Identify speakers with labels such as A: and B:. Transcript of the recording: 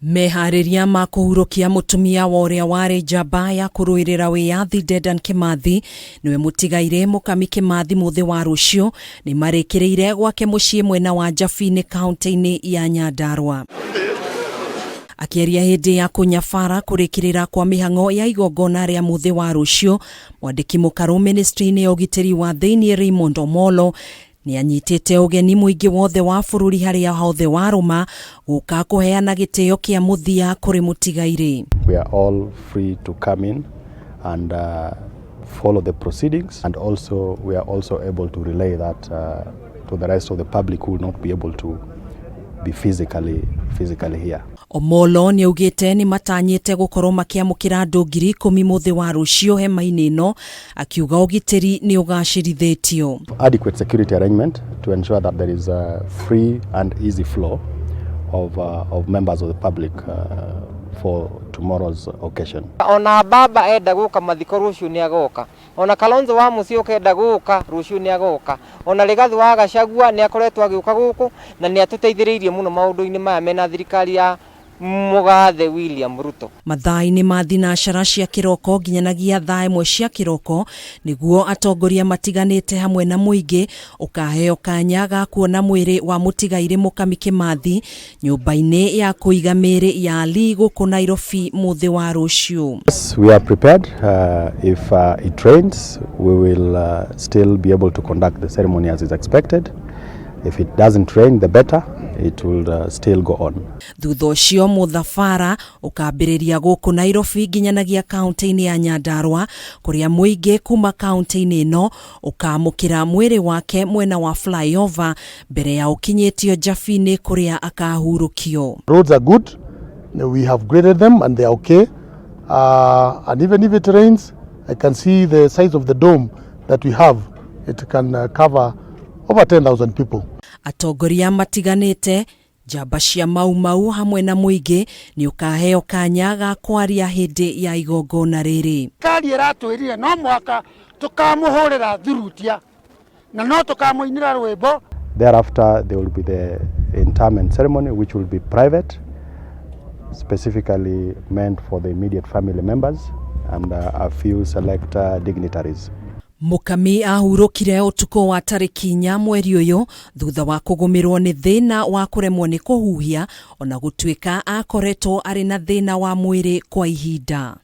A: Meharĩria ma kũhurũkia mũtumia wa ũrĩa warĩ njamba ya kũrũĩrĩra wĩyathi Dedan Kimathi, nĩwe mũtigairĩ Mũkami Kimathi, mũthĩ wa rũciũ nĩ marĩkĩrĩire gwake mũciĩ mwena wa Njabini kaunti-inĩ ya Nyandarua. Akĩaria hĩndĩ ya kũnyabara kũrĩkĩrĩra kwa mĩhang'o ya igongona rĩa mũthĩ wa rũciũ, mwandĩki mũkarũ ministry-inĩ ya ũgitĩri wa thĩinĩ Raymond Omolo nĩ anyitĩte ũgeni mũingĩ wothe wa bũrũri harĩa hothe warũma gũka kũheana gĩtĩo kĩa mũthia kũrĩ mũtigairĩ.
B: We are all free to come in and follow the proceedings, and also we are also able to relay that to the rest of the public who will not be able to be physically here.
A: Omolo nĩ augĩte nĩ matanyĩte gũkorwo makĩamũkĩra andũ 10,000 mũthĩ wa rũciũ hema-inĩ ĩno, akiuga ũgitĩri nĩ ũgacĩrithĩtio.
B: Adequate security arrangement to ensure that there is a free and easy flow of members of the public for tomorrow's occasion.
C: Ona baba enda guka mathiko rucio ni agoka, ona Kalonzo wa Musyoka enda guka rucio ni agoka, ona Rigathi wa Gachagua ni akoretwo agiuka guku na ni atuteithĩrĩirie muno maundu-inĩ maya mena thirikari ya mũgathe William Ruto.
A: Mathaa-inĩ ma thinacara cia kĩroko nginyanagia thaa 1 cia kĩroko nĩguo atongoria matiganĩte hamwe na mũingĩ ũkaheo kanya ga kuona mwĩrĩ wa mũtigairĩ Mũkami Kĩmathi nyũmba-inĩ ya kũiga mĩĩrĩ ya Lee gũkũ Nairobi mũthĩ wa rũciũ.
B: Yes, we are prepared. If it rains, we will still be able to conduct the ceremony as is expected. If it doesn't rain, the better. It will still go on.
A: Thutha ũcio mũthabara ũkambĩrĩria gũkũ Nairobi nginyanagia kaunti-inĩ ya Nyandarua, kũrĩa mũingĩ kuma kaunti-inĩ ĩno ũkamũkĩra mwĩrĩ wake mwena wa flyover mbere ya ũkinyĩtio Njabini kũrĩa akahurũkio.
D: Roads are good. We have graded them and they are okay. And even if it rains, I can see the size of the dome that we have. It can cover over 10,000 people.
A: Atongoria matiganĩte, njamba cia Mau Mau hamwe na mũingĩ nĩ ũkaheo kanya ga kwaria hĩndĩ ya igongona rĩrĩ.
E: Thirikari ĩratwĩrire no mũhaka tũkamũhũrĩra thurutia na no tũkamũinĩra rwĩmbo.
B: Thereafter, there will be the interment ceremony, which will be private, specifically meant for the immediate family members and a few select dignitaries.
A: Mũkami ahurũkire ũtukũ wa tarĩki 4 mweri ũyũ thutha wa kũgũmĩrwo nĩ thĩna wa kũremwo nĩ kũhuhia, ona gũtuĩka akoretwo arĩ na thĩna wa mwĩrĩ kwa ihinda.